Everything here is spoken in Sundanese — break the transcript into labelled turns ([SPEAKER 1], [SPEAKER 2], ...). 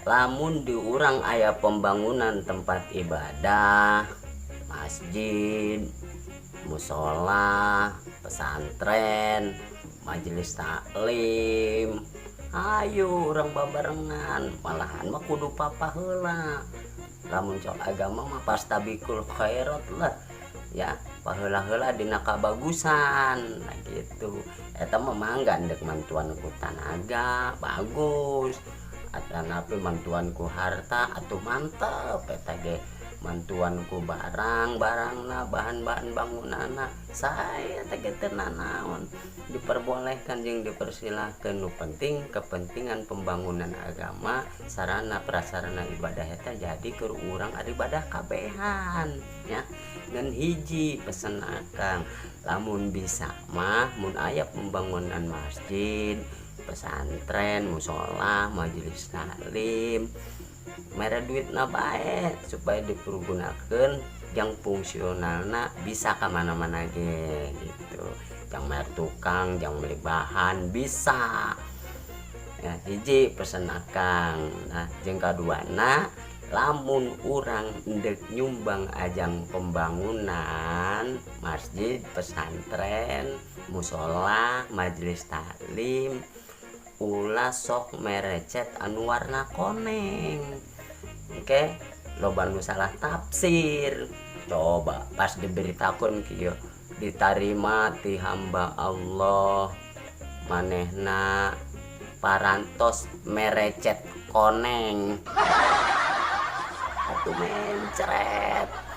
[SPEAKER 1] Lamun di urang aya pembangunan tempat ibadah, masjid, musola, pesantren, majelis taklim, ayo urang babarengan. Malahan mah kudu papa heula. Lamun cok agama mah fastabiqul khairat lah ya, paheula-heula dina kabagusan. Nah, gitu. Eta mah mangga, ndek mantuan ku tanaga bagus, atanapi mantuan ku harta atuh mantep eta ge, mantuan ku barang barangna, bahan-bahan bangunanna saya teh ge teu nanaon, diperbolehkan jeung dipersilahkan. Nu penting kepentingan pembangunan agama, sarana prasarana ibadah eta jadi keur urang ibadah kabehan ya. Ngan hiji pesen akang, lamun bisa mah mun aya pembangunan masjid, pesantren, musola, majelis taklim, mere duitna bae supaya dipergunakan yang fungsionalna, bisa kemana-mana ge gitu, jang bayar tukang, jang beli bahan bisa ya. Hiji pesen akang. Nah, jeung kaduana, lamun urang ndek nyumbang ajang pembangunan masjid, pesantren, musola, majelis taklim, ulah sok mere cet anu warna koneng. Oke, loba nu salah tafsir. Coba pas diberitakeun kieu, ditarima ti hamba Allah, manehna parantos mere cet koneng atuh mencret.